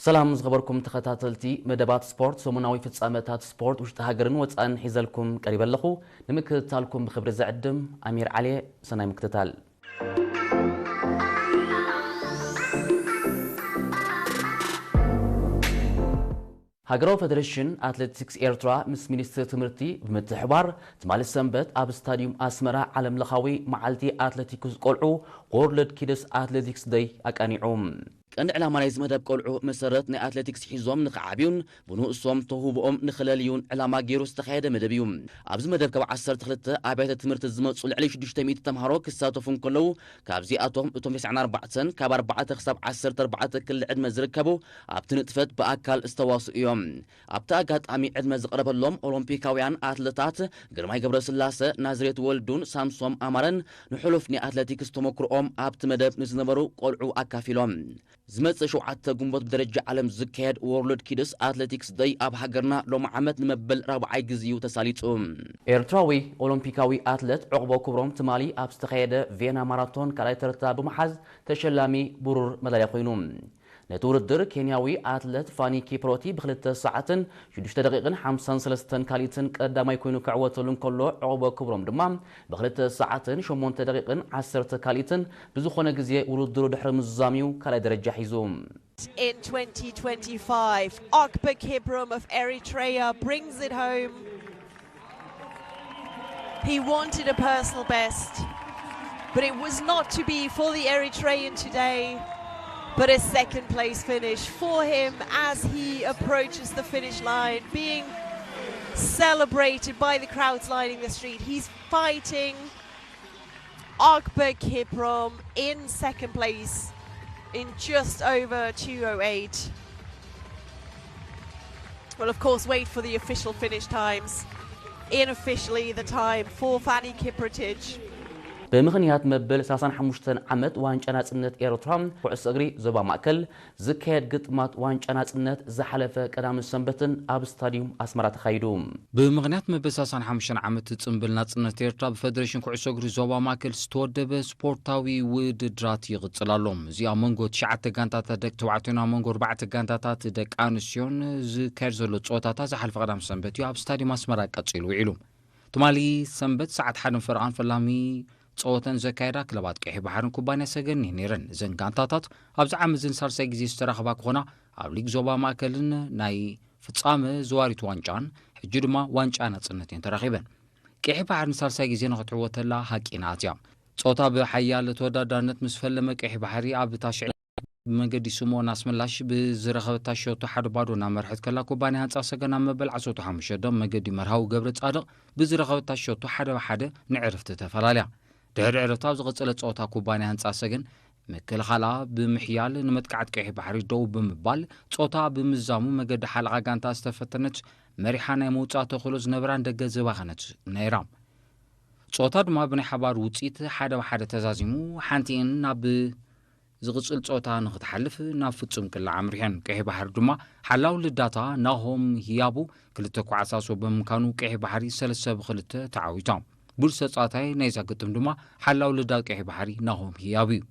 ሰላም ዝኸበርኩም ተኸታተልቲ መደባት ስፖርት፣ ሰሙናዊ ፍጻመታት ስፖርት ውሽጢ ሃገርን ወጻእን ሒዘልኩም ቀሪበ ኣለኹ። ንምክትታልኩም ብኽብሪ ዝዕድም ኣሚር ዓሊ። ሰናይ ምክትታል። ሃገራዊ ፈደረሽን ኣትሌቲክስ ኤርትራ ምስ ሚኒስትሪ ትምህርቲ ብምትሕባር ትማሊ ሰንበት ኣብ ስታዲዩም ኣስመራ ዓለም ለኻዊ መዓልቲ ኣትሌቲክስ ቆልዑ፣ ወርልድ ኪድስ ኣትሌቲክስ ደይ፣ ኣቃኒዑ። ቀንዲ ዕላማ ናይዚ መደብ ቆልዑ መሰረት ናይ ኣትሌቲክስ ሒዞም ንኽዓብዩን ብንኡሶም ተውህቦኦም ንኽለልዩን ዕላማ ገይሩ ዝተኻየደ መደብ እዩ። ኣብዚ መደብ ካብ ዓሰርተ ክልተ ኣብያተ ትምህርቲ ዝመጹ ልዕሊ ሽዱሽተ ሚእቲ ተምሃሮ ክሳተፉ እንከለዉ፣ ካብዚኣቶም እቶም ተስዓን ኣርባዕተን ካብ ኣርባዕተ ክሳብ ዓሰርተ ኣርባዕተ ክሊ ዕድመ ዝርከቡ ኣብቲ ንጥፈት ብኣካል ዝተዋስኡ እዮም። ኣብቲ ኣጋጣሚ ዕድመ ዝቐረበሎም ኦሎምፒካውያን ኣትለታት ግርማይ ገብረስላሰ፣ ናዝሬት ወልዱን ሳምሶም ኣማረን ንሕሉፍ ናይ ኣትሌቲክስ ተመክሮኦም ኣብቲ መደብ ንዝነበሩ ቆልዑ ኣካፊሎም። ዝመጽእ ሸውዓተ ግንቦት ብደረጃ ዓለም ዝካየድ ወርልድ ኪድስ ኣትሌቲክስ ደይ ኣብ ሃገርና ሎሚ ዓመት ንመበል ራብዓይ ግዜ እዩ ተሳሊጡ። ኤርትራዊ ኦሎምፒካዊ ኣትለት ዕቑቦ ክብሮም ትማሊ ኣብ ዝተኻየደ ቬና ማራቶን ካልኣይ ተርታ ብምሓዝ ተሸላሚ ብሩር መዳልያ ኮይኑ። ነቲ ውድድር ኬንያዊ ኣትለት ፋኒ ኪፕሮቲ ብክልተ ሰዓትን ሽዱሽተ ደቂቕን ሓምሳን ሰለስተን ካልኢትን ቀዳማይ ኮይኑ ክዕወተሉ እንከሎ፣ ዕቑቦ ክብሮም ድማ ብክልተ ሰዓትን ሸሞንተ ደቂቕን ዓሰርተ ካልኢትን ብዝኾነ ግዜ ውድድሩ ድሕሪ ምዝዛም እዩ ካልኣይ ደረጃ ሒዙ። In twenty twenty-five, Akbar Kibram of Eritrea brings it home. He wanted a personal best, but it was not to be for the Eritrean today, but a second place finish for him as he approaches the finish line, being celebrated by the crowds lining the street. He's fighting Akbar Kibram in second place in just over two oh eight. Well, of course, wait for the official finish times. In officially the time for Fani Kiprotich. ብምኽንያት መበል ሰላሳን ሓሙሽተን ዓመት ዋንጫ ናጽነት ኤርትራ ኩዕሶ እግሪ ዞባ ማእከል ዝካየድ ግጥማት ዋንጫ ናጽነት ዝሓለፈ ቀዳምን ሰንበትን ኣብ ስታዲዩም ኣስመራ ተኻይዱ። ብምኽንያት መበል ሰላሳን ሓሙሽተን ዓመት ጽምብል ናጽነት ኤርትራ ብፈደሬሽን ኩዕሶ እግሪ ዞባ ማእከል ዝተወደበ ስፖርታዊ ውድድራት ይቕጽል ኣሎ። እዚ ኣብ መንጎ ትሽዓተ ጋንታታት ደቂ ተባዕትዮን ኣብ መንጎ ኣርባዕተ ጋንታታት ደቂ ኣንስትዮን ዝካየድ ዘሎ ጸወታታት ዝሓለፈ ቀዳም ሰንበት እዩ ኣብ ስታዲየም ኣስመራ ቀጺሉ ውዒሉ። ትማሊ ሰንበት ሰዓት ሓደን ፈረቓን ፈላሚ ጸወተን ዘካየዳ ክለባት ቀይሕ ባሕርን ኩባንያ ሰገን እየን ነይረን። እዘን ጋንታታት ኣብዚ ዓመት እዚ ንሳልሳይ ግዜ ዝተራኸባ ክኾና፣ ኣብ ሊግ ዞባ ማእከልን ናይ ፍጻመ ዘዋሪት ዋንጫን ሕጂ ድማ ዋንጫ ናጽነት እየን ተራኺበን። ቀይሕ ባሕሪ ንሳልሳይ ግዜ ንኽትዕወተላ ሃቂና ኣትያ። ጸወታ ብሓያል ተወዳዳርነት ምስ ፈለመ፣ ቀይሕ ባሕሪ ኣብ ታሽዕ ብመንገዲ ስምኦን ኣስመላሽ ብዝረኸበታ ሸቶ ሓደ ባዶ እናመርሐት ከላ፣ ኩባንያ ህንጻ ሰገን ኣብ መበል ዓሰርተ ሓሙሽተ ደቂቕ ብመንገዲ መርሃዊ ገብረ ጻድቕ ብዝረኸበታ ሸቶ ሓደ ብሓደ ንዕረፍቲ ተፈላልያ። ድሕሪ ዕረፍቲ ኣብ ዝቐጸለ ጸወታ ኩባንያ ህንጻ ሰገን ምክልኻላ ብምሕያል ንመጥቃዕቲ ቀይሕ ባሕሪ ደው ብምባል ጸወታ ብምዝዛሙ፣ መገዲ ሓለቓ ጋንታ ዝተፈተነት መሪሓ ናይ ምውጻእ ተኽእሎ ዝነበራን ደገ ዝባኸነት ነይራ። ጸወታ ድማ ብናይ ሓባር ውጽኢት ሓደ ብሓደ ተዛዚሙ፣ ሓንቲኤን ናብ ዝቕጽል ጸወታ ንኽትሓልፍ ናብ ፍጹም ቅላዕ ኣምሪሐን። ቀይሕ ባሕሪ ድማ ሓላው ልዳታ ናሆም ህያቡ ክልተ ኳዕሳሶ ብምምካኑ፣ ቀይሕ ባሕሪ ሰለስተ ብክልተ ተዓዊታ። ብሉጽ ተጻዋታይ ናይዛ ግጥም ድማ ሓላው ልዳት ቀይሕ ባሕሪ ናሆም ህያቡ እዩ።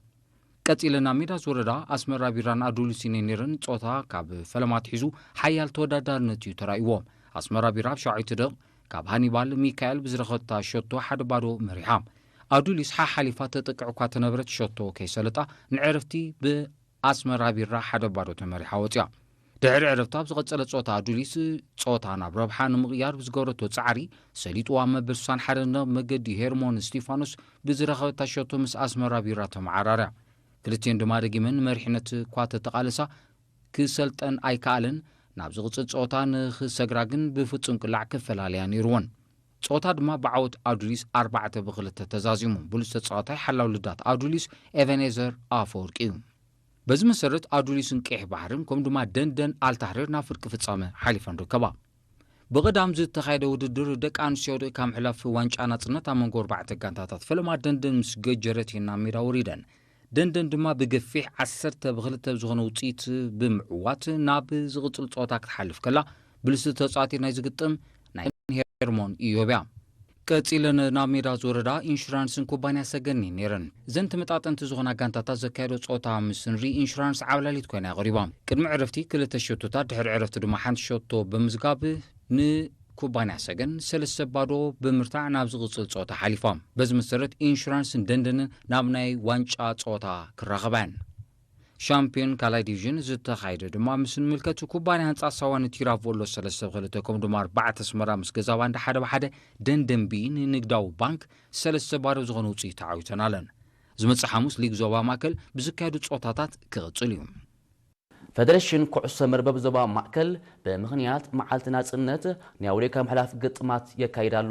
ቀጺለን ኣብ ሜዳ ዝወረዳ ኣስመራ ቢራን ኣዱሊስን እየን ነይረን። ጸወታ ካብ ፈለማ ኣትሒዙ ሓያል ተወዳዳርነት እዩ ተራእይዎ። ኣስመራ ቢራ ኣብ ሸውዓይቲ ደቕ ካብ ሃኒባል ሚካኤል ብዝረኸበታ ሸቶ ሓደ ባዶ መሪሓ። ኣዱሊስ ሓሓሊፋ ተጥቅዕ እኳ ተነበረት፣ ሸቶ ከይሰለጣ ንዕረፍቲ ብኣስመራ ቢራ ሓደ ባዶ ተመሪሓ ወጽያ። ድሕሪ ዕረፍቲ ኣብ ዝቐጸለ ጸወታ ኣዱሊስ ጸወታ ናብ ረብሓ ንምቕያር ብዝገበረቶ ጻዕሪ ሰሊጥዋ፣ መበል ስሳን ሓደን ደቕ መገዲ ሄርሞን እስቲፋኖስ ብዝረኸበታ ሸቶ ምስ ኣስመራ ቢራ ተመዓራርያ። ክልቲኤን ድማ ደጊመን ንመሪሕነት እኳ ተተቓለሳ፣ ክሰልጠን ኣይከኣለን። ናብ ዝቕጽል ጸወታ ንኽሰግራ ግን ብፍጹም ቅላዕ ክፈላለያ ነይርወን። ጸወታ ድማ ብዓወት ኣዱሊስ ኣርባዕተ ብክልተ ተዛዚሙ። ብሉጽ ተጻዋታይ ሓላው ልዳት ኣዱሊስ ኤቨኔዘር ኣፈወርቂ እዩ። በዚ መሰረት ኣዱሊስን ቀይሕ ባሕርን ከምኡ ድማ ደንደን ኣልታህሪር ናብ ፍርቂ ፍጻመ ሓሊፈን ርከባ። ብቐዳም ዝተኻየደ ውድድር ደቂ ኣንስትዮ ርኢካ ምሕላፍ ዋንጫ ናጽነት ኣብ መንጎ ኣርባዕተ ጋንታታት ፈለማ ደንደን ምስ ገጀረት እየን ናብ ሜዳ ወሪደን። ደንደን ድማ ብገፊሕ ዓሰርተ ብክልተ ብዝኾነ ውጽኢት ብምዕዋት ናብ ዝቕጽል ጸወታ ክትሓልፍ ከላ፣ ብልስቲ ተጻዋቲት ናይ ዝግጥም ናይ ሄርሞን ኢዮብ እያ። ቀጺለን ናብ ሜዳ ዝወረዳ ኢንሹራንስን ኩባንያ ሰገን እየን ነይረን። እዘን ተመጣጠንቲ ዝኾና ጋንታታት ዘካየዶ ጸወታ ምስ ንርኢ ኢንሹራንስ ዓብላሊት ኮይና እያ ቀሪባ። ቅድሚ ዕረፍቲ ክልተ ሸቶታት፣ ድሕሪ ዕረፍቲ ድማ ሓንቲ ሸቶ ብምዝጋብ ንኩባንያ ሰገን ሰለስተ ባዶ ብምርታዕ ናብ ዝቕጽል ጸወታ ሓሊፋ። በዚ መሰረት ኢንሹራንስን ደንደንን ናብ ናይ ዋንጫ ጸወታ ክራኸባ እየን። ሻምፒዮን ካልኣይ ዲቪዥን ዝተኻየደ ድማ ምስ ንምልከት ኩባንያ ህንፃ ሳዋ ንቲራቮሎ ሰለስተ ብ ክልተ ከምኡ ድማ ኣርባዕተ ኣስመራ ምስ ገዛባ እንዳ ሓደ ብሓደ ደንደንቢ ንንግዳዊ ባንክ ሰለስተ ባዶ ዝኾነ ውፅኢት ተዓዊተን ኣለን። ዝመፅእ ሓሙስ ሊግ ዞባ ማእከል ብዝካየዱ ፀወታታት ክቕፅል እዩ። ፈደረሽን ኩዕሶ መርበብ ዞባ ማእከል ብምኽንያት መዓልቲ ናጽነት ናይ ኣውሪካ ምሕላፍ ግጥማት የካይድ ኣሎ።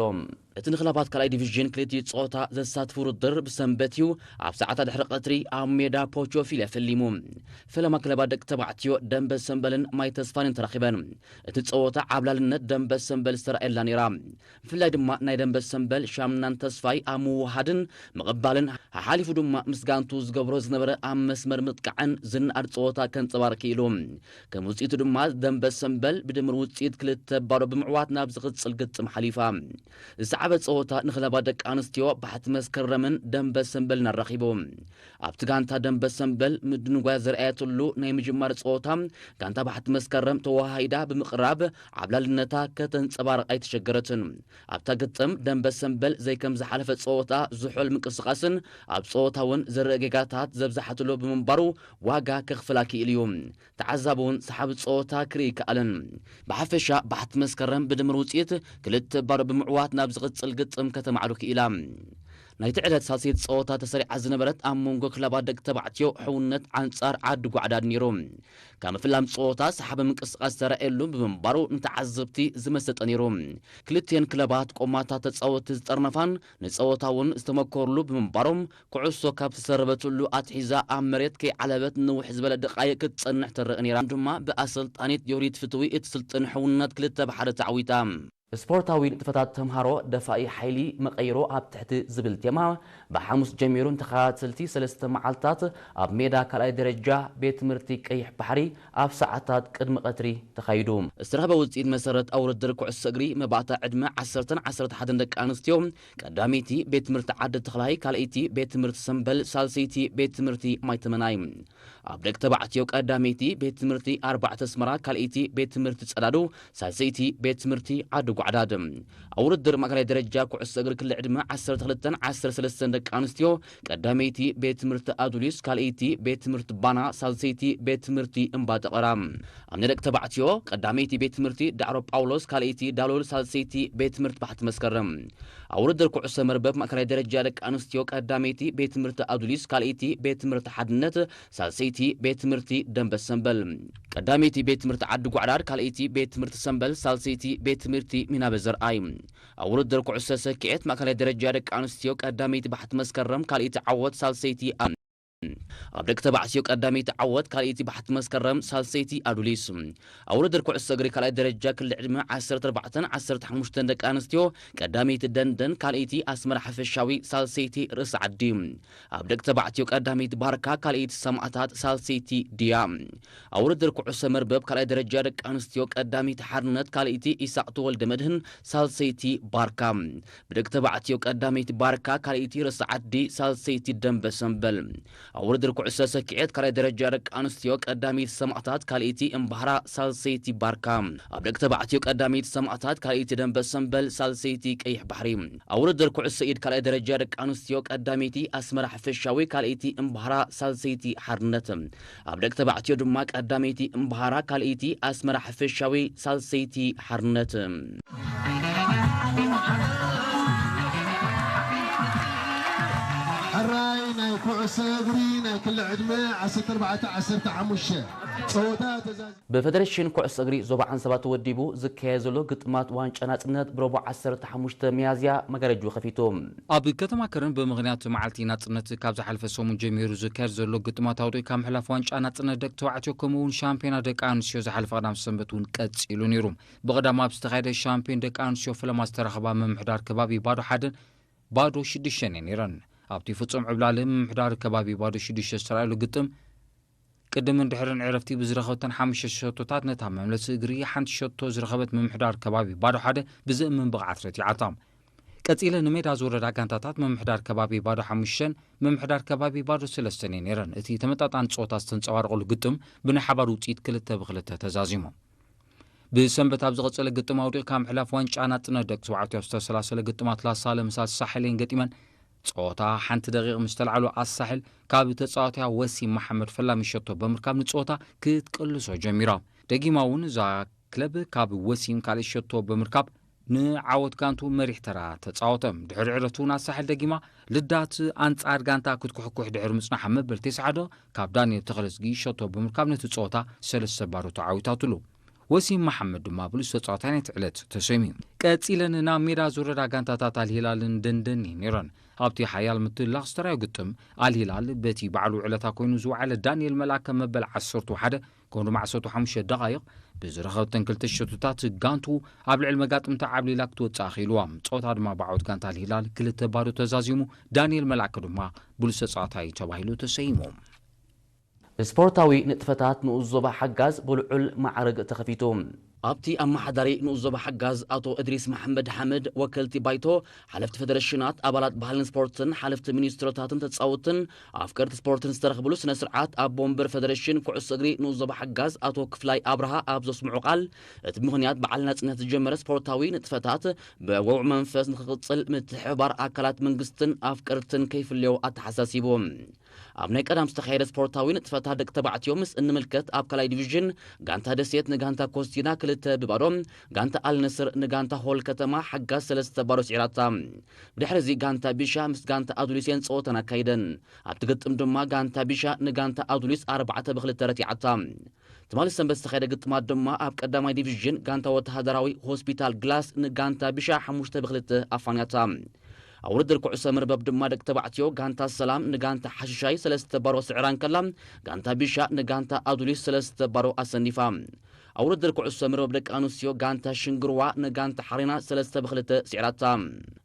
እቲ ንክለባት ካልኣይ ዲቪዥን ክልቲኡ ጸወታ ዘሳትፍ ውድድር ብሰንበት እዩ ኣብ ሰዓታት ድሕሪ ቀትሪ ኣብ ሜዳ ፖቾፊል ፈሊሙ። ፈለማ ክለባት ደቂ ተባዕትዮ ደንበ ሰምበልን ማይ ተስፋንን ተራኺበን። እቲ ጸወታ ዓብላልነት ደንበ ሰምበል ዝተራእየላ ነይራ። ብፍላይ ድማ ናይ ደንበ ሰምበል ሻምናን ተስፋይ ኣብ ምውሃድን ምቕባልን ሓሓሊፉ ድማ ምስ ጋንቱ ዝገብሮ ዝነበረ ኣብ መስመር ምጥቃዕን ዝነኣድ ጸወታ ከንጸባርቕ ክኢሉ። ከም ውጽኢቱ ድማ ደንበ ሰምበል ብድምር ውጽኢት ክልተ ባዶ ብምዕዋት ናብ ዝቕጽል ግጥም ሓሊፋ። ዝሰዓበ ጸወታ ንክለባት ደቂ ኣንስትዮ ባሕቲ መስከረምን ደንበ ሰምበልን ኣራኺቡ። ኣብቲ ጋንታ ደንበ ሰምበል ምድንጓያ ዘርኣየትሉ ናይ ምጅማር ጸወታ ጋንታ ባሕቲ መስከረም ተወሃሂዳ ብምቕራብ ዓብላልነታ ከተንጸባርቕ ኣይተሸገረትን። ኣብታ ግጥም ደንበ ሰምበል ዘይከም ዝሓለፈ ጸወታ ዝሑል ምንቅስቓስን ኣብ ጸወታ እውን ዝረአ ጌጋታት ዘብዛሓትሉ ብምንባሩ ዋጋ ከኽፍላ ክኢል እዩ። ተዓዛቢ እውን ሰሓቢ ጸወታ ክርኢ ይከኣልን። ብሓፈሻ ባሕቲ መስከረም ብድምር ውጽኢት ክልተ ባዶ ብምዕዋት ናብ ዝቕጽል ግጥም ከተማዕዱ ክኢላ። ናይቲ ዕለት ሳልሰይቲ ጸወታ ተሰሪዓ ዝነበረት ኣብ መንጎ ክለባት ደቂ ተባዕትዮ ሕውነት ኣንጻር ዓዲ ጓዕዳድ ነይሩ። ካብ ምፍላም ጸወታ ሰሓቢ ምንቅስቓስ ዝተረኣየሉ ብምንባሩ ንተዓዘብቲ ዝመሰጠ ነይሩ። ክልቲኤን ክለባት ቆማታት ተጻወትቲ ዝጠርነፋን ንጸወታ እውን ዝተመኮርሉ ብምንባሮም ኩዕሶ ካብ ተሰረበትሉ ኣትሒዛ ኣብ መሬት ከይዓለበት ንውሕ ዝበለ ደቓይቕ ክትጸንሕ ትረእ ነይራ። ድማ ብኣሰልጣኒት ዮዲት ፍትዊ እትስልጥን ሕውነት ክልተ ብሓደ ተዓዊታ። ስፖርታዊ ንጥፈታት ተምሃሮ ደፋኢ ሓይሊ መቐይሮ ኣብ ትሕቲ ዝብል ቴማ ብሓሙስ ጀሚሩ ንተኸታተልቲ ሰለስተ መዓልታት ኣብ ሜዳ ካልኣይ ደረጃ ቤት ትምህርቲ ቀይሕ ባሕሪ ኣብ ሰዓታት ቅድሚ ቀትሪ ተኻይዱ። ዝተረኽበ ውፅኢት መሰረት ኣብ ውድድር ኩዕሶ እግሪ መባእታ ዕድመ ዓሰርተን ዓሰርተ ሓደን ደቂ ኣንስትዮ ቀዳመይቲ ቤት ትምህርቲ ዓዲ ተኽላይ፣ ካልኣይቲ ቤት ትምህርቲ ሰምበል፣ ሳልሰይቲ ቤት ትምህርቲ ማይተመናይ። ኣብ ደቂ ተባዕትዮ ቀዳመይቲ ቤት ትምህርቲ ኣርባዕተ ኣስመራ፣ ካልኣይቲ ቤት ትምህርቲ ጸዳዱ፣ ሳልሰይቲ ቤት ትምህርቲ ዓዲ ጓዕዳድ። ኣብ ውድድር ማእከላይ ደረጃ ኩዕሶ እግሪ ክሊ ዕድመ ዓሰርተ ክልተን ዓሰርተ ሰለስተን ደቂ ኣንስትዮ ቀዳመይቲ ቤት ትምህርቲ ኣዱሊስ፣ ካልኣይቲ ቤት ትምህርቲ ባና፣ ሳልሰይቲ ቤት ትምህርቲ እምባ ጠቐራ። ኣብ ናይ ደቂ ተባዕትዮ ቀዳመይቲ ቤት ትምህርቲ ዳዕሮ ጳውሎስ፣ ካልኣይቲ ዳሎል፣ ሳልሰይቲ ቤት ትምህርቲ ባሕቲ መስከረም። ኣብ ውድድር ኩዕሶ መርበብ ማእከላይ ደረጃ ደቂ ኣንስትዮ ቀዳመይቲ ቤት ትምህርቲ ኣዱሊስ፣ ካልኣይቲ ቤት ትምህርቲ ሓድነት፣ ሳልሰይቲ ቤት ትምህርቲ ደንበ ሰምበል። ቀዳመይቲ ቤት ትምህርቲ ዓዲ ጓዕዳድ፣ ካልኣይቲ ቤት ትምህርቲ ሰምበል፣ ሳልሰይቲ ቤት ትምህርቲ ሚናበ ዘርኣይ። ኣብ ውድድር ኩዕሶ ሰኪዔት ማእከላይ ደረጃ ደቂ ኣንስትዮ ቀዳመይቲ ባሕቲ መስከረም፣ ካልኣይቲ ዓወት፣ ሳልሰይቲ ኣብ ኣብ ደቂ ተባዕትዮ ቀዳመይቲ ዓወት፣ ካልኣይቲ ባሕቲ መስከረም፣ ሳልሰይቲ ኣዱሊስ። ኣብ ውድድር ኩዕሶ እግሪ ካልኣይ ደረጃ ክሊ ዕድመ ዓሰርተ ኣርባዕተን ዓሰርተ ሓሙሽተን ደቂ ኣንስትዮ ቀዳመይቲ ደንደን፣ ካልኣይቲ ኣስመራ ሓፈሻዊ፣ ሳልሰይቲ ርእሲ ዓዲ። ኣብ ደቂ ተባዕትዮ ቀዳመይቲ ባርካ፣ ካልኣይቲ ሰማእታት፣ ሳልሰይቲ ድያ። ኣብ ውድድር ኩዕሶ መርበብ ካልኣይ ደረጃ ደቂ ኣንስትዮ ቀዳመይቲ ሓርነት፣ ካልኣይቲ ኢሳቕ ተወልደ መድህን፣ ሳልሰይቲ ባርካ። ብደቂ ተባዕትዮ ቀዳመይቲ ባርካ፣ ካልኣይቲ ርእሲ ዓዲ፣ ሳልሰይቲ ደንበ ሰምበል። ኣብ ውድድር ኩዕሶ ሰኪዔት ካልኣይ ደረጃ ደቂ ኣንስትዮ ቀዳመይቲ ሰማእታት፣ ካልኣይቲ እምባህራ፣ ሳልሰይቲ ባርካ። ኣብ ደቂ ተባዕትዮ ቀዳመይቲ ሰማእታት፣ ካልኣይቲ ደንበ ሰምበል፣ ሳልሰይቲ ቀይሕ ባሕሪ። ኣብ ውድድር ኩዕሶ ኢድ ካልኣይ ደረጃ ደቂ ኣንስትዮ ቀዳመይቲ ኣስመራ ሓፈሻዊ፣ ካልኣይቲ እምባህራ፣ ሳልሰይቲ ሓርነት። ኣብ ደቂ ተባዕትዮ ድማ ቀዳመይቲ እምባሃራ፣ ካልኣይቲ ኣስመራ ሓፈሻዊ፣ ሳልሰይቲ ሓርነት። ሕራይ ናይ ኩዕሶ እግሪ ናይ ክሊ ዕድመ ዓሰርተ ኣርባዕተ ዓሰርተ ሓሙሽተ ጸወታ ተዛዚ ብፈደረሽን ኩዕሶ እግሪ ዞባ ዓንሰባ ተወዲቡ ዝካየድ ዘሎ ግጥማት ዋንጫ ናጽነት ብረቡዕ ዓሰርተ ሓሙሽተ ሚያዝያ መጋረጅኡ ከፊቱ። ኣብ ከተማ ከረን ብምኽንያት መዓልቲ ናጽነት ካብ ዝሓለፈ ሰሙን ጀሚሩ ዝካየድ ዘሎ ግጥማት ኣውሪካ ምሕላፍ ዋንጫ ናጽነት ደቂ ተባዕትዮ ከምኡ እውን ሻምፒዮና ደቂ ኣንስትዮ ዝሓለፈ ቀዳም ሰንበት እውን ቀጺሉ ነይሩ። ብቐዳም ኣብ ዝተኻየደ ሻምፒዮን ደቂ ኣንስትዮ ፈለማ ዝተረኸባ ምምሕዳር ከባቢ ባዶ ሓደን ባዶ ሽዱሽተን እየን ነይረን። ኣብቲ ፍጹም ዕብላሊ ምምሕዳር ከባቢ ባዶ ሽዱሽተ ዝተራእየሉ ግጥም ቅድምን ድሕርን ዕረፍቲ ብዝረኸበተን ሓሙሽተ ሸቶታት ነታ መምለሲ እግሪ ሓንቲ ሸቶ ዝረኸበት ምምሕዳር ከባቢ ባዶ ሓደ ብዘእምን ብቕዓት ረቲዓታ። ቀጺለ ንሜዳ ዝወረዳ ጋንታታት ምምሕዳር ከባቢ ባዶ ሓሙሽተን ምምሕዳር ከባቢ ባዶ ሰለስተን እየን ነይረን። እቲ ተመጣጣኒ ጸወታ ዝተንጸባረቐሉ ግጥም ብናይ ሓባር ውጽኢት ክልተ ብክልተ ተዛዚሙ። ብሰንበት ኣብ ዝቐጸለ ግጥም ኣውዲቕካ ምሕላፍ ዋንጫ ናጽነት ደቂ ተባዕትዮ ዝተሰላሰለ ግጥማት ላሳለ ምስ ኣሳሕል እየን ገጢመን። ጸወታ ሓንቲ ደቂቕ ምስ ተላዕሉ ኣሳሕል ካብ ተጻዋትያ ወሲም መሓመድ ፈላሚ ሸቶ ብምርካብ ንጸወታ ክትቅልሶ ጀሚራ። ደጊማ እውን እዛ ክለብ ካብ ወሲም ካልእ ሸቶ ብምርካብ ንዓወት ጋንቱ መሪሕ ተራ ተጻወተ። ድሕሪ ዕረቱ ናሳሕል ደጊማ ልዳት ኣንጻር ጋንታ ክትኩሕኩሕ ድሕሪ ምጽናሕ ኣብ መበል ተስዓ ካብ ዳንኤል ተኽለዝጊ ሸቶ ብምርካብ ነቲ ጸወታ ሰለስተ ባዶ ተዓዊታትሉ። ወሲም መሓመድ ድማ ብሉጽ ተጻዋታይ ናይቲ ዕለት ተሰይሙ። ቀጺለን ናብ ሜዳ ዝወረዳ ጋንታታት ኣልሂላልን ደንደን ነይረን። ኣብቲ ሓያል ምትላኽ ዝተራዮ ግጥም ኣልሂላል በቲ ባዕሉ ዕለታ ኮይኑ ዝወዓለ ዳንኤል መልኣከ መበል ዓሰርተ ሓደ ከምኡ ድማ ዓሰርተ ሓሙሽተ ደቓይቕ ብዝረኸብተን ክልተ ሸቶታት ጋንቱ ኣብ ልዕሊ መጋጥምታ ዓብሊላ ክትወጽእ ኣኽኢልዋ። ጸወታ ድማ ብዓወት ጋንታ ኣልሂላል ክልተ ባዶ ተዛዚሙ። ዳንኤል መልኣከ ድማ ብሉጽ ተጻዋታይ ተባሂሉ ተሰይሙ። ስፖርታዊ ንጥፈታት ንኡስ ዞባ ሓጋዝ ብልዑል ማዕርግ ተኸፊቱ። ኣብቲ ኣመሓዳሪ ንኡስ ዞባ ሓጋዝ ኣቶ እድሪስ መሓመድ ሓመድ፣ ወከልቲ ባይቶ፣ ሓለፍቲ ፌደሬሽናት፣ ኣባላት ባህልን ስፖርትን፣ ሓለፍቲ ሚኒስትሮታትን ተጻወትን ኣፍቀርቲ ስፖርትን ዝተረኽብሉ ስነ ስርዓት ኣቦ ወንበር ፌደሬሽን ኩዕሶ እግሪ ንኡስ ዞባ ሓጋዝ ኣቶ ክፍላይ ኣብርሃ ኣብ ዘስምዑ ቃል፣ እቲ ብምኽንያት በዓል ናጽነት ዝጀመረ ስፖርታዊ ንጥፈታት ብወውዕ መንፈስ ንኽቕጽል ምትሕብባር ኣካላት መንግስትን ኣፍቀርትን ከይፍለዮ ኣተሓሳሲቡ። ኣብ ናይ ቀዳም ዝተኻየደ ስፖርታዊ ንጥፈታት ደቂ ተባዕትዮ ምስ እንምልከት ኣብ ካልኣይ ዲቪዥን ጋንታ ደሴት ንጋንታ ኮስቲና ክልተ ብባዶ፣ ጋንታ ኣልነስር ንጋንታ ሆል ከተማ ሓጋዝ ሰለስተ ባዶ ስዒራታ። ብድሕሪ እዚ ጋንታ ቢሻ ምስ ጋንታ ኣዱሊስ እየን ጸወተን ኣካይደን። ኣብቲ ግጥም ድማ ጋንታ ቢሻ ንጋንታ ኣዱሊስ ኣርባዕተ ብክልተ ረቲዓታ። ትማሊ ሰንበት ዝተኻየደ ግጥማት ድማ ኣብ ቀዳማይ ዲቪዥን ጋንታ ወተሃደራዊ ሆስፒታል ግላስ ንጋንታ ቢሻ ሓሙሽተ ብክልተ ኣፋንያታ። ኣብ ውድድር ኩዕሶ መርበብ ድማ ደቂ ተባዕትዮ ጋንታ ሰላም ንጋንታ ሓሽሻይ ሰለስተ ባዶ ስዕራ እንከላ፣ ጋንታ ቢሻ ንጋንታ ኣዱሊስ ሰለስተ ባዶ ኣሰኒፋ። ኣብ ውድድር ኩዕሶ መርበብ ደቂ ኣንስትዮ ጋንታ ሽንግርዋ ንጋንታ ሓሬና ሰለስተ ብክልተ ስዒራታ።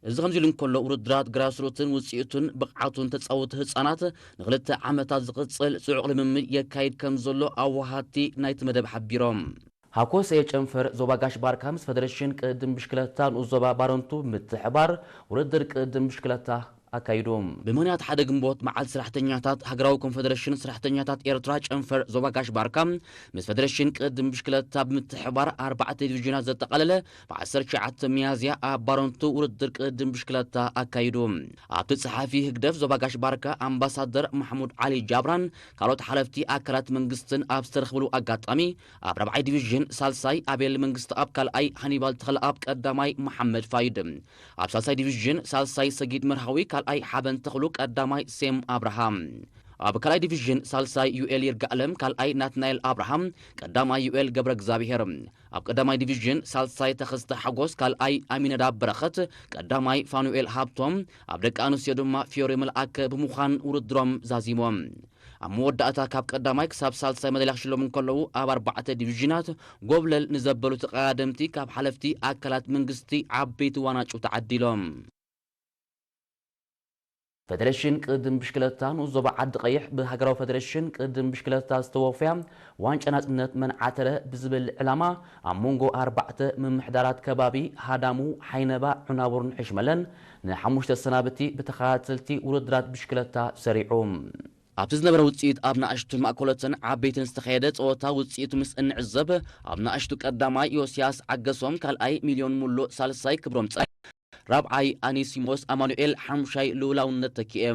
እዚ ከምዚ ኢሉ እንከሎ፣ ውድድራት ግራስሩትን ውጽኢቱን ብቕዓቱን ተጻወቲ ህጻናት ንክልተ ዓመታት ዝቕጽል ጽዑቕ ልምምድ የካይድ ከም ዘሎ ኣወሃድቲ ናይቲ መደብ ሓቢሮም። ሃኮሰየ ጨንፈር ዞባ ጋሽ ባርካ ምስ ፈደረሽን ቅድም ብሽክለታ ንኡስ ዞባ ባረንቱ ብምትሕባር ውድድር ቅድም ብሽክለታ ኣካይዱ። ብምኽንያት ሓደ ግንቦት መዓልቲ ሰራሕተኛታት፣ ሃገራዊ ኮንፈደረሽን ሰራሕተኛታት ኤርትራ ጨንፈር ዞባ ጋሽ ባርካ ምስ ፈደረሽን ቅድም ብሽክለታ ብምትሕባር ኣርባዕተ ዲቪዥናት ዘጠቓለለ ብዓሰርተ ትሽዓተ ሚያዝያ ኣብ ባረንቱ ውድድር ቅድም ብሽክለታ ኣካይዱ። ኣብቲ ጸሓፊ ህግደፍ ዞባ ጋሽ ባርካ ኣምባሳደር ማሕሙድ ዓሊ ጃብራን ካልኦት ሓለፍቲ ኣካላት መንግስትን ኣብ ዝተረኽብሉ ኣጋጣሚ፣ ኣብ ራብዓይ ዲቪዥን ሳልሳይ ኣቤል መንግስተኣብ፣ ካልኣይ ሃኒባል ተኽለኣብ፣ ቀዳማይ መሓመድ ፋይድ፣ ኣብ ሳልሳይ ዲቪዥን ሳልሳይ ሰጊድ መርሃዊ፣ ካልኣይ ሓበን ተኽሉ፣ ቀዳማይ ሴም ኣብርሃም፣ ኣብ ካልኣይ ዲቪዥን ሳልሳይ ዩኤል ይርጋለም፣ ካልኣይ ናትናኤል ኣብርሃም፣ ቀዳማይ ዩኤል ገብረ እግዚኣብሔር፣ ኣብ ቀዳማይ ዲቪዥን ሳልሳይ ተኸስተ ሓጎስ፣ ካልኣይ ኣሚነዳብ በረኸት፣ ቀዳማይ ፋኑኤል ሃብቶም፣ ኣብ ደቂ ኣንስትዮ ድማ ፊዮሪ መልኣከ ብምዃን ውድድሮም ዛዚሞም። ኣብ መወዳእታ ካብ ቀዳማይ ክሳብ ሳልሳይ መዳልያ ክሽለሙ እንከለዉ፣ ኣብ ኣርባዕተ ዲቪዥናት ጎብለል ንዘበሉ ተቐዳደምቲ ካብ ሓለፍቲ ኣካላት መንግስቲ ዓበይቲ ዋናጩ ተዓዲሎም። ፈደረሽን ቅድም ብሽክለታ ንኡስ ዞባ ዓዲ ቀይሕ ብሃገራዊ ፈደረሽን ቅድም ብሽክለታ ዝተወፈያ ዋንጫ ናጽነት መን ዓተረ ብዝብል ዕላማ ኣብ መንጎ ኣርባዕተ ምምሕዳራት ከባቢ ሃዳሙ፣ ሓይነባ፣ ዑናቡርን ሕሽመለን ንሓሙሽተ ሰናብቲ ብተኸታተልቲ ውድድራት ብሽክለታ ሰሪዑ። ኣብቲ ዝነበረ ውጽኢት ኣብ ንኣሽቱን ማእከሎትን ዓበይትን ዝተኻየደ ጸወታ ውጽኢቱ ምስ እንዕዘብ፣ ኣብ ንኣሽቱ ቀዳማይ ዮስያስ ዓገሶም፣ ካልኣይ ሚልዮን ሙሉእ፣ ሳልሳይ ክብሮም ጸ-፣ ራብዓይ ኣኒሲሞስ ኣማኑኤል፣ ሓሙሻይ ልኡላውነት ተኪኤ።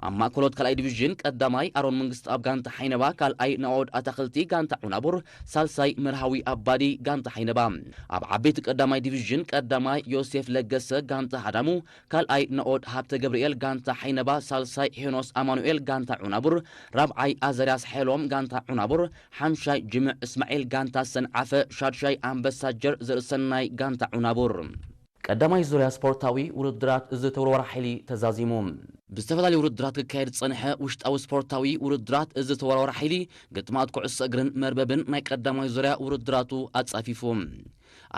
ኣብ ማእከሎት ካልኣይ ዲቪዥን ቀዳማይ ኣሮን መንግስቱ ኣብ ጋንታ ሓይነባ፣ ካልኣይ ናኦድ ኣታኽልቲ ጋንታ ዑናቡር፣ ሳልሳይ መርሃዊ ኣባዲ ጋንታ ሓይነባ። ኣብ ዓበይቲ ቀዳማይ ዲቪዥን ቀዳማይ ዮሴፍ ለገሰ ጋንታ ሃዳሙ፣ ካልኣይ ናኦድ ሃብተ ገብርኤል ጋንታ ሓይነባ፣ ሳልሳይ ሄኖስ ኣማኑኤል ጋንታ ዑናቡር፣ ራብዓይ ኣዘርያስ ሓይሎም ጋንታ ዑናቡር፣ ሓምሻይ ጅምዕ እስማዒል ጋንታ ሰንዓፈ፣ ሻድሻይ ኣንበሳ ጀር ዘርእሰናይ ጋንታ ዑናቡር። ቀዳማይ ዙርያ ስፖርታዊ ውድድራት እዚ ተወርዋሪ ሓይሊ ተዛዚሙ። ብዝተፈላለዩ ውድድራት ክካየድ ዝጸንሐ ውሽጣዊ ስፖርታዊ ውድድራት እዚ ተወርዋሪ ሓይሊ ግጥማት ኩዕሶ እግርን መርበብን ናይ ቀዳማይ ዙርያ ውድድራቱ ኣጻፊፉ።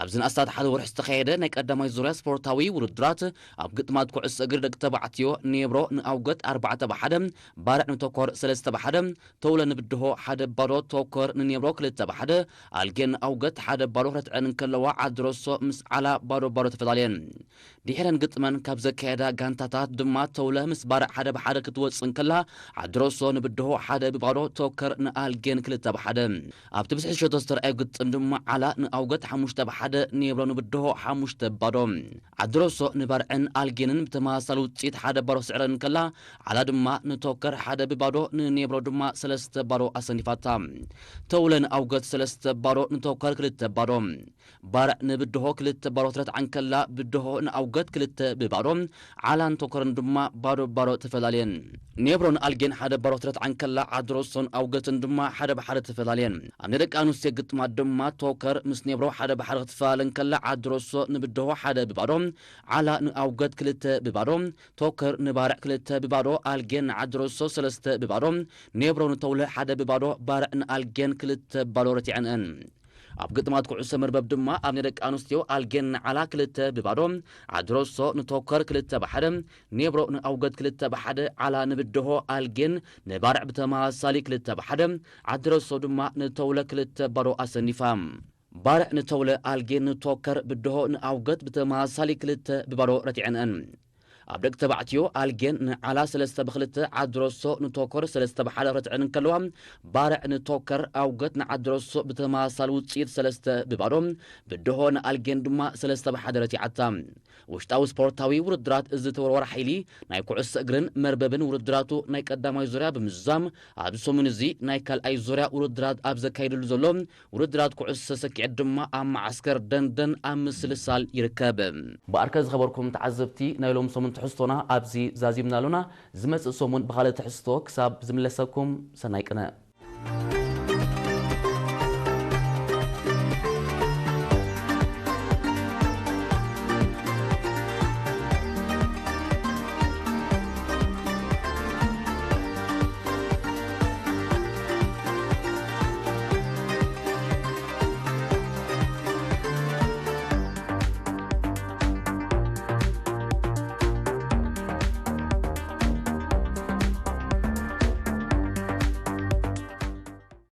ኣብዚ ንኣስታት ሓደ ወርሒ ዝተኻየደ ናይ ቀዳማይ ዙርያ ስፖርታዊ ውድድራት ኣብ ግጥማት ኩዕሶ እግሪ ደቂ ተባዕትዮ ኔብሮ ንኣውገት ኣርባዕተ ብ ሓደ፣ ባርዕ ንቶኮር ሰለስተ ብ ሓደ፣ ተውለ ንብድሆ ሓደ ባዶ፣ ቶኮር ንኔብሮ ክልተ ብ ሓደ፣ ኣልጌን ንኣውገት ሓደ ባዶ ክረትዐን እንከለዋ ዓድሮሶ ምስ ዓላ ባዶ ባዶ ተፈላለየን። ድሕረን ግጥመን ካብ ዘካየዳ ጋንታታት ድማ ተውለ ምስ ባርዕ ሓደ ብ ሓደ ክትወጽእ እንከላ ዓድሮሶ ንብድሆ ሓደ ብባዶ፣ ቶከር ንኣልጌን ክልተ ብ ሓደ። ኣብቲ ብዝሒ ሸቶ ዝተረኣዩ ግጥም ድማ ዓላ ንኣውገት ሓሙሽተ ብ ሓደ፣ ኔብሮ ንብድሆ ሓሙሽተ ብ ባዶ። ዓድሮሶ ንባርዕን ኣልጌንን ብተመሳሳሊ ውጽኢት ሓደ ባዶ ስዕረን እንከላ ዓላ ድማ ንቶከር ሓደ ብባዶ፣ ንኔብሮ ድማ ሰለስተ ባዶ ኣሰኒፋታ። ተውለ ንኣውገት ሰለስተ ባዶ፣ ንቶከር ክልተ ባዶ። ባርዕ ንብድሆ ክልተ ባዶ ትረትዓ እንከላ ብድሆ ንኣውገት ክልተ ብባዶ፣ ዓላን ቶከርን ድማ ባዶ ባዶ ተፈላለየን። ኔብሮን ኣልጌን ሓደ ባዶ ትረትዓ እንከላ ዓድሮሶን ኣውገትን ድማ ሓደ ብሓደ ተፈላለየን። ኣብ ናይ ደቂ ኣንስትዮ ግጥማት ድማ ቶከር ምስ ኔብሮ ሓደ ብሓደ ክትፈላለ እንከላ ዓድሮሶ ንብድሆ ሓደ ብባዶ፣ ዓላ ንኣውገት ክልተ ብባዶ፣ ቶከር ንባርዕ ክልተ ብባዶ፣ ኣልጌን ንዓድሮሶ ሰለስተ ብባዶ፣ ኔብሮ ንተውለ ሓደ ብባዶ፣ ባርዕ ንኣልጌን ክልተ ባዶ ረቲዐንአን። ኣብ ግጥማት ኩዕሶ መርበብ ድማ ኣብ ናይ ደቂ ኣንስትዮ ኣልጌን ንዓላ ክልተ ብባዶ፣ ዓድሮሶ ንቶከር ክልተ ብ ሓደ፣ ኔብሮ ንኣውገት ክልተ ብ ሓደ፣ ዓላ ንብድሆ፣ ኣልጌን ንባርዕ ብተመሳሳሊ ክልተ ብ ሓደ፣ ዓድሮሶ ድማ ንተውለ ክልተ ባዶ ኣሰኒፋ። ባርዕ ንተውለ፣ ኣልጌን ንቶከር፣ ብድሆ ንኣውገት ብተመሳሳሊ ክልተ ብባዶ ረቲዐንአን። ኣብ ደቂ ተባዕትዮ ኣልጌን ንዓላ ሰለስተ ብ ክልተ፣ ዓድሮሶ ንቶኮር ሰለስተ ብ ሓደ ረትዐን እንከለዋ፣ ባርዕ ንቶከር፣ ኣውገት ንዓድሮሶ ብተመሳሳሊ ውጽኢት ሰለስተ ብባዶ፣ ብድሆ ንኣልጌን ድማ ሰለስተ ብ ሓደ ረቲዓታ። ውሽጣዊ ስፖርታዊ ውድድራት እዚ ተወርዋር ሓይሊ ናይ ኩዕሶ እግርን መርበብን ውድድራቱ ናይ ቀዳማይ ዙርያ ብምዝዛም፣ ኣብዚ ሰሙን እዚ ናይ ካልኣይ ዙርያ ውድድራት ኣብ ዘካይድሉ ዘሎ ውድድራት ኩዕሶ ሰኪዐት ድማ ኣብ መዓስከር ደንደን ኣብ ምስልሳል ይርከብ። ብኣርከ ዝኸበርኩም ተዓዘብቲ፣ ናይ ሎም ሰሙን ትሕዝቶና ኣብዚ ዛዚምና ኣሎና። ዝመጽእ ሰሙን ብኻልእ ትሕዝቶ ክሳብ ዝምለሰኩም ሰናይ ቅነ።